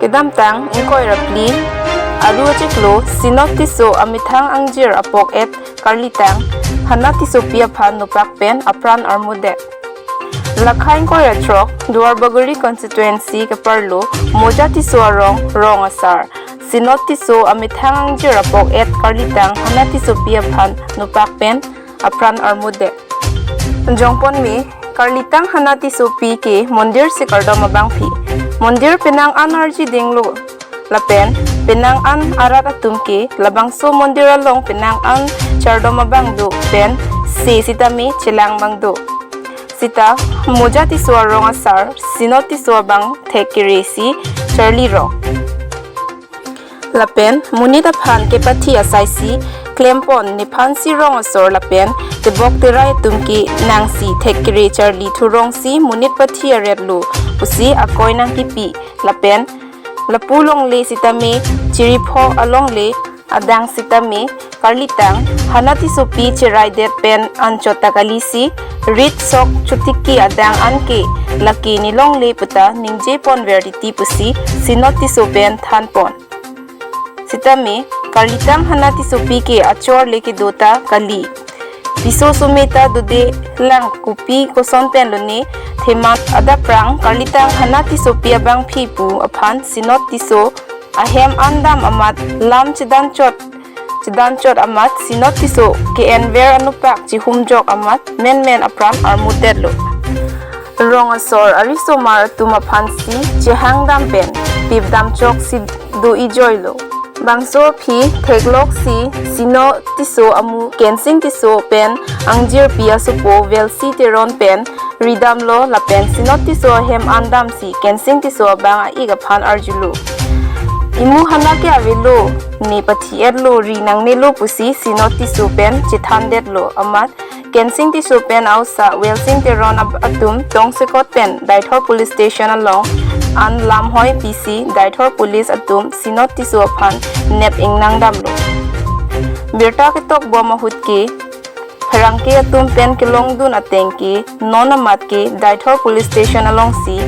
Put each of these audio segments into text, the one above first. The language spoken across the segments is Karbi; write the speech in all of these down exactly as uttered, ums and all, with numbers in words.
Kedamtang ingkoi ra phli, aru achiklo, Sinot Tisso amethang angjir apok et karlitang Hana Tissopi aphan nopak pen apran armudet. Lakha ingkoi ra throk, Duarbagori constituency keparlo, Moja Tisso arong, rong asar Sinot Tisso amethang angjir apok et karlitang Hana Tissopi aphan nopak pen apran armudet. Jongpon me, karlitang Hana Tissopi ke mondir si kardom abangpi. Mondir penang an arji dinglo. Lapen penang an arat atum ke labangso mondir along penang an chardom abang do pen se sitame chelang abang do. Sita Moja Tisso arong asar Sinot Tisso abang thek kere si charli rong. Lapen monit aphan kepathi asai si klempon nephan si rong asor lapen tebok terai atum ke nangsi thek kere charli thurong si monit pathi aret lo pusi akoi nangkipi. Lapen lapu longle sitame chiripho alongle, adang sitame karlitang Hana Tissopi cheraidet pen anchot ta kali si rit sok chotiki adang an ke lake nelongle puta ningje ponver titi pusi Sinot Tisso pen thanpon. Sitame karlitang Hana Tissopi ke achor le kedo ta kali. Piso sumeta dode lang, kopi koson pen lone athema adap prang karlitang Hana Tissopi abangpi pu aphan Sinot Tisso ahem an dam amat lam chedanchot chedanchot amat Sinot Tisso ke-enver anopak chihumjok amat menmen apran armudetlo. Rong asor arisomar atum aphan si chehang dam pen pip damchok si do-ijoi lo. Bangso aphi theklok si Sinot Tisso amu Kensing Tisso pen angjirpi asopo Velsi Teron pen ridamlo lapen Sinot Tisso ahem an dam si Kensing Tisso abang a-ik aphan arjulo. Imu Hana ke avelo, ne pathi-etlo, ri nangnelo pusi Sinot Tisso pen chethandetlo amat Kensing Tisso pen aosa Welsing Teron ab- atum tongsekot pen Deithor Police Station along an lamhoi pisi Deithor Police atum Sinot Tisso aphan nep ingnang damlo. Birta ketok bom ahut ke pherangke atum pen kelongdun ateng ke non amat ke Deithor Police Station alongsi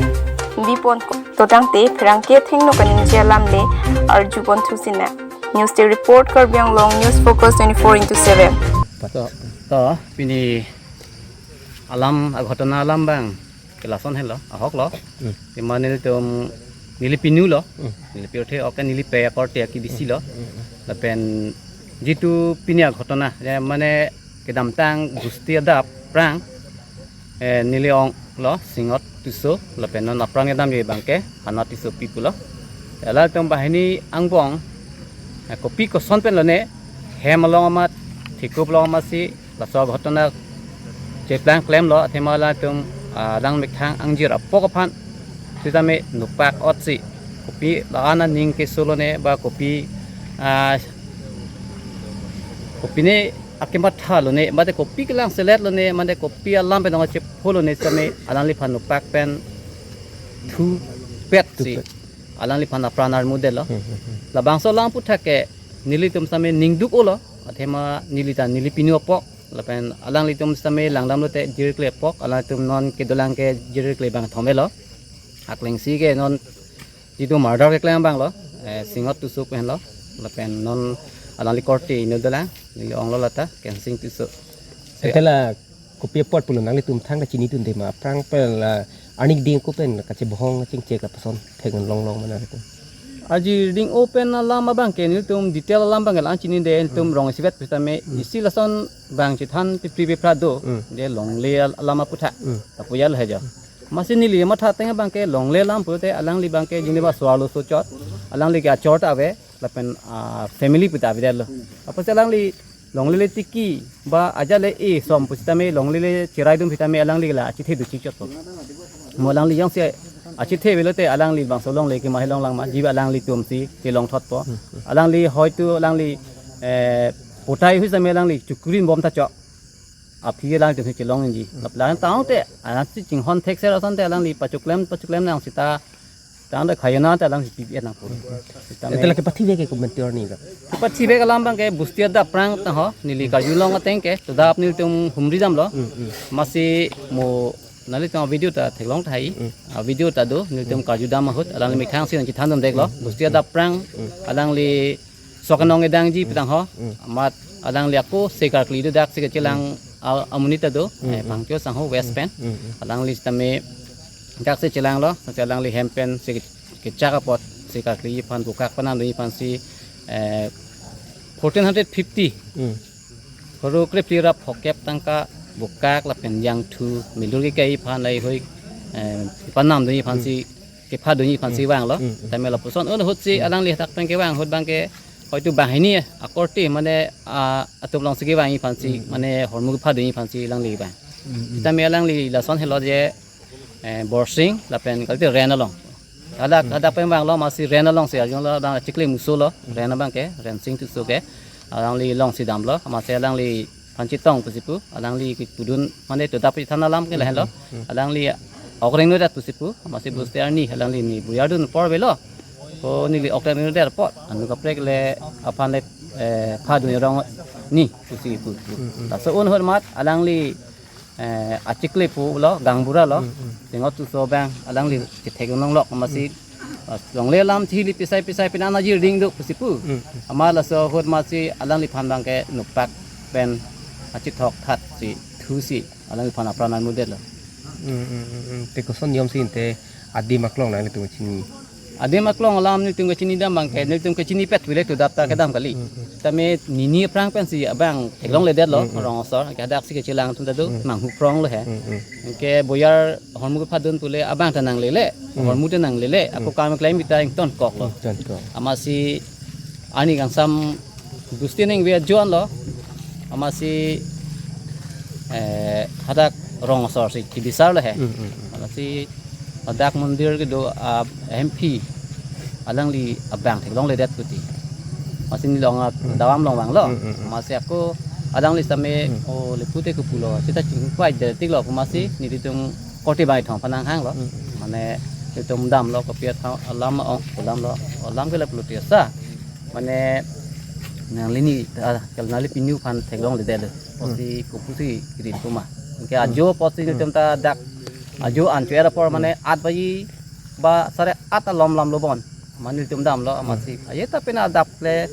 bipon ko. To tangte pherangke athengno kaningje alam le arjupon thusinang. News Desk Report, Karbi Anglong News Focus twenty-four into seven. To, to, pini alam, aghotona alam abang ke lason helo, ahok lo. Hmm. Athema nelitum, neli pinu lo. Hmm. Neli pirthe ok neli pe akorte aki bisi lo. Hmm. Lapen jitu pini aghotona, ya, mane kedamtang gusti adap prang, eh, neli ong lo Sinot Tisso, lapen non apran kedam je abang ke Hana Tissopi pulo. Alangtum banghini angbong, eh, kopi koson pen lone hem along amat, thekup along amat si laso aghotona cheplang klemlo, athema alangtum, ah, alang methang angjir apok aphan sitame nopak ot si kopi la-an aning keso lone ba kopi, ah, kopi ne akematha lone, mate kopi kelang selet lone, mate kopi alam pen nong chepho lone sitame alangliphan nopak pen thupet si. Thupet. Alangliphan apran armudetlo. Hmm, hmm, hmm. Labangso alam aputhak ke nelitum sitame ningduk-olo, athema neli ta neli pinu apok, lapen alanglitum sitame langdamlote jirkle apok, alangtum non kedolang ke jirkle abang thomelo. Aklengsi ke non jitu murder keklem abang lo, eh, Singot Tisso pen lo, lapen non alangli korte inut dolang, neli ong lo lata, Kensing Tisso. Ante la kopi apot pulo nanglitum thangta chinidunde ma, aphrang pen la arni keding ako pen kachebohong chingchek lapuson thek longlong ma nangtum? Arni keding ako pen alam abang ke nelitum detail alam abang ke la-an chinide, nelitum, hmm, rong isivet pusitame, hmm, isi lason abang chethan pipri pipra do, hmm, je longle al-, alam aputhak. Hmm. Lapu ya lo hejo. Amatsi neli matha ateng abang ke longle alam pulote alangli abang ke jine ba so-arlo sochot. Alangli ke achor ta ave, lapen, ah, family pu ta avedetlo. Apotsi alangli longle le tiki ba ajat le e som pusitame longle le cheraidun pusitame alangli la achethe do chikchotpo. Mo alangli jongsi achethe avelote alangli bangso longle kema helonglangma, jiba alanglitum si chelongthotpo. Alangli hoitu alangli, eh, potai hui sitame alangli chukrin bom ta chok. Aphi alangtum si chelong inji. Lapen tangte alangsi chinghon thekser asonte alangli pachuklem pachuklem nang sita tangte khayona te alangsi pi nangpo. Sitame ante lake pathivek ke komentar ni ka? Pathivek alam abang ke gusti adap prang ta ho, neli karjulong ateng ke, to adap nelitum humri damlo. Hmm, hmm. Amatsi mo Nanglitum video ta theklong tahai. Mm. A video ta do, nelitum Mm. karjudam ahut, alangli methang si nangchethan dam deklo. Mm. Busti adap aphrang, Mm. alangli sok anong edangji Mm. petang ho. Mm. Amat alangli ako se karkli do dak si kachelang Mm. a-, amonit ta do, Mm, eh, mm. Phangcho sangho West Mm, pen. Mm, mm. Alangli sitame dak si chelanglo, si alangli hem pen si ke-, kechak apot si karkli aphan bukak panam do aphan si, eh, fourteen hundred fifty. Mm. Horo krephli ra phokep tangka bukak lapen jangthu milur ke kai aphan lahei hui, eh, panam do aphan Mm. si kepha do aphan si Mm. vanglo. Mm, mm. Tame lapuson un ahut si Mm. alangli hadak pen kevang ahut abangke hoitu banghini akorte mane, ah, atum along si kevang aphan si Mm, mm. mane hormu kepha do aphan si alangli vang. Mm, mm. Tame alangli lason helo je, eh, Borsing lapen kalite Ren along. Hadak, Mm. hadak pen vanglo amatsi Ren along si arjulo, abang achikli muso lo, Mm. Ren abangke, Rensing Tisso ke. Alangli along si damlo, amatsi alangliphan chetong pusi pu, alangli kepudun mane to dap chethan alam ke lahelo. Mm, mm. Alangli ok rengnodet pusi pu, amatsi Mm. busti arni, alangli ne boyar dun apor avelo. Ko neli ok rengnodet apot, anut kaprek le aphan le, eh, phadun arong ni pusi pu. Mm, mm. Laso un ahut amat alangli, eh, achikli pulo, gaonbura lo. Mm, mm. Tengot Tisso abang alangli chetheklonglok amatsi, Mm. ah, longle alam chili pisai pisai pen ana jirding do pusi pu. Mm, mm. Amat laso ahut amatsi alangliphan abangke nupak pen achithok that si thu si alangliphan apran armudetlo. Mm, mm, mm, mm. Te koson niyom si ante adim aklong nanglitum chini? Adim aklong alam nelitum kachini dam abangke, nelitum kachinipet pule to dap ta kedam kali. Mm, mm. Tame nini aphrang pensi abang theklongledetlo, Mm, mm. rong asor, ke hadak si kachelang atum ta do, Mm. manghu prong lo he. Mm, mm. Ke boyar hormu kephadun pule abang ta nanglele, Mm. hormu ta nanglele, ako Mm. kam klem bita ingtonkoklo. Ingtonkok. Amatsi arni kangsam busti ningve ajoine lo, amatsi, eh, hadak rong asor si chibisarlo he. Mm, mm, mm. Amatsi hadak mondir kedo, ah, M P alangli abang theklongledet kuti. Amatsi neli along, ah, Mm. dawam along vanglo. Mm, mm, mm. Amatsi ako alangli sitame, Mm. o le pute kepulo, seta chingpai det tiklo, amatsi Mm. nelitum korte bai thong panang hanglo. Mm. Mane nelitum damlo, kopi athang alam ong, alam lo, alam ke lapulo tiasa. Mane nanglini, ah, kal nangli pinu aphan theklongledetlo. Mm. Pusi kopusi kirim puma. Ke Mm. ajo pusi Mm. nelitum ta dak, ajo ancho era apor Mm. mane at baji ba sare at alom lam lo bon. Mane nelitum damlo, Mm. amatsi. Aye ta pina adap le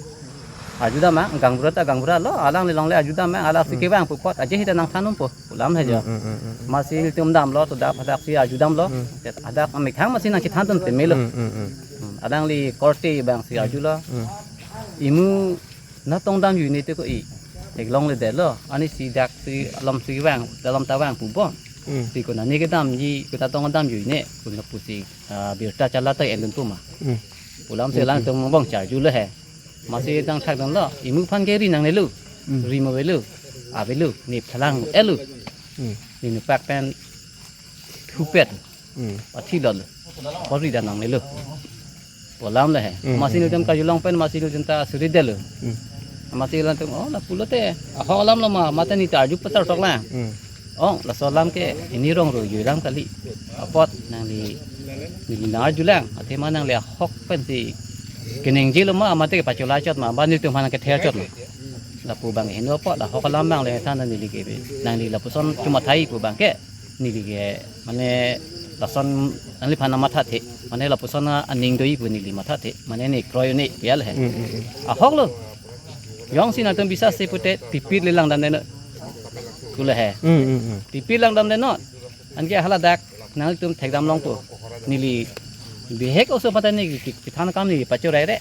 arjudam ma, gaonbura ta gaonbura lo, alangli longle arjudam ma, alangli si Mm. kevang pu apot, aje hita nangthan un po, pu alam he jo. Mm, mm, mm, mm, mm. Amatsi nelitum damlo, to dap hadak si arjudamlo. Mm. Hadak amethang amatsi nangchethan dun temelo. Mm, mm, mm. Mm, alangli korte abang si Mm. arjulo. Mm. Imu natong damjui ne te ko-i. Theklongledetlo, ani si dak si alom si vang, alom ta vang pu bon. Mm. Si ko nani kedamji, ko ta tong damjui ne, ko na pusi, ah, birta chala ta endun puma. Mm. Pu alam si Mm, alang mm. tum bong charjulo he. Amatsi nangthakdunlo, imu aphan ke ri nangnelo. Mm. Ri mo avelo, avelo, ne phalang elo. Mm. Ne nupak pen thupet. Mm. Pathi lolo. Pori dan nangnelo. Pu alam le he. Mm, Amatsi mm, nelitum mm. karjulong pen amatsi nelitum ta suridetlo. Mm. Amatsi alangtum, oh, lapulote ahok alam lo ma, mate ne ta arju pasar toklang. Mm. Ong, laso alam ke hini rong ro juilang kali. Apot nangli, neli nang arjulang, athema nangli ahok pensi keningjelo ma, mate kepacholai chot ma, ba nelitum aphan kether chot ma. Lapu abang heno apot, ahok alam abang le than neli ke be. Nangli lapuson chomathai pu abangke, neli ke, mane lason nangliphan mathathe, mane lapuson aning do-i pu neli mathathe, mane ne kroi ne pial he. Mm, mm, mm. Ahok lo. Jongsi nangtum bisas si pute, tipit le langdamde non. Kule he. Mm, mm, mm. Tipit langdamde non. Anke hala dak nangtum thekdam longpo. Neli bihek oso pata ne ki, ki, kithan kam neli pachorere.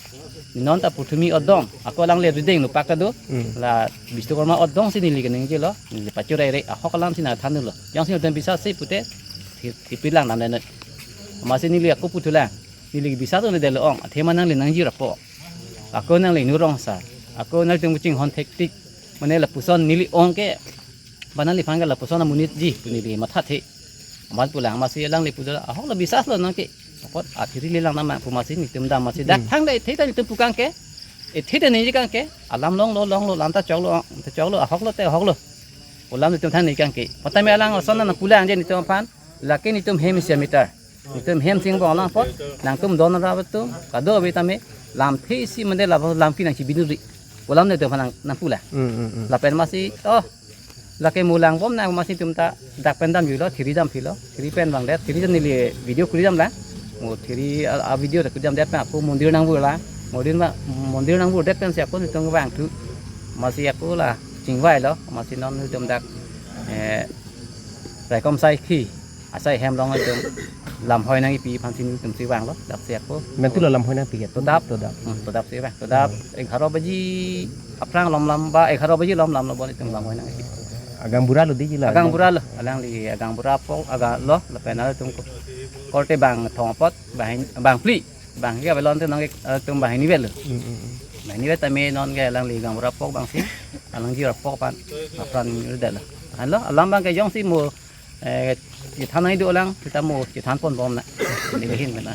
Non ta puthumi odong. Ako alang le rideng nupak ta do. Mm. La Bishnukarma odong si neli keningjelo. Neli pachorere. Ahok alam si nangthanlo. Jongsi nangtum bisas si pute, ti-, tipit langdamde non. Amatsi neli ako puthulang. Neli bisas un detlo ong. Athema nangli nangji rapo. Ako nangli nu rong asar. Ako nangtum kachinghon thektik. Mane lapuson neli ong ke. Ba nangliphan ke lapuson amonitji pu neli mathathe. Amat pulang amatsi alangli pulo, ahok lo bisas lo nang ke. Apot athiri le langdam ma pu amatsi nelitum dam amatsi. Dak Hmm. thang le ethe ta nelitum pu kang ke. Ethe ta neli kang ke. Alam longlo, longlo, lam ta choklo, ta choklo, ahok lo te ahok lo. Pu alam nelitum thang neli kang ke. Patame alang ason nangpulang je nelitum aphan. Lake nelitum hem isi meter. Nelitum hem si angbong alang apot, nangtum don ra atum, kado-kave tame, lamthe isi mande labo lampi nangchibinuri. Pu alam nelitum aphan nang, nangpulang. Mm, mm, mm. Lapen amatsi, oh, Lake mo langbom nang, amatsi itum ta dak pen damjuilo, thiri damphilo, thiri pen vangdet, thiri pen neli video kuri damlang. Mo thiri a, a video ta kuri damdet pen ako mondir nangbur lang, mondir ma, mondir nangburdet pensi ako nelitum vangthu. Amatsi ako la chingvailo, amatsi non nelitum dak, eh, raikom asai khi, asai hem along itum lamhoi nangkipi aphansi nelitumsi vanglo, daksi ako. Mentu lo lamhoi nangkipi ke? Todap. Todap. Hmm, todapsi vang. Todap egharo baji aphrang lom lam ba, egharo baji lom lamlo bon itum lamhoi nangkipi. Agang bura lo dei la? Agang bura lo, alangli agang bura apok, agang lo, lapen atum ko-, korte bangthong apot, bang, bangphli, bang ke avelon te nonke, eh, itum banghini vet lo. Hmm, hmm, hmm. Banghini vet tame nonke alangli agang bura apok bangsi, alangli apok aphan, apran ri detlo. Anlo, alam abang ke jongsi mo, eh, chethan nangji do lang, seta mo chethan ponbom nang. Neli ahin mena.